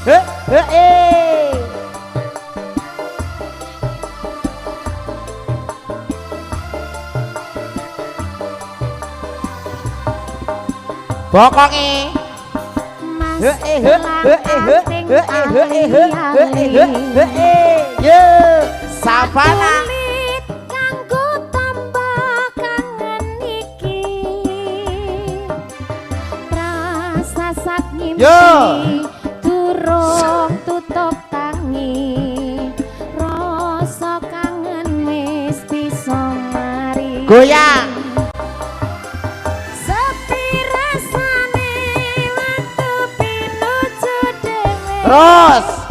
He he eh. Bokonge. Mas He eh he he eh he he eh he eh he he eh he he eh. Yo, Savana. Kulit kanggo tambah kangen iki. Rasa sak ngimpi Yo. Durung tutup tangi. Rasa kangen wis bisa mari. Goyang. Sepi rasane waktu pinuju dhewe. Terus.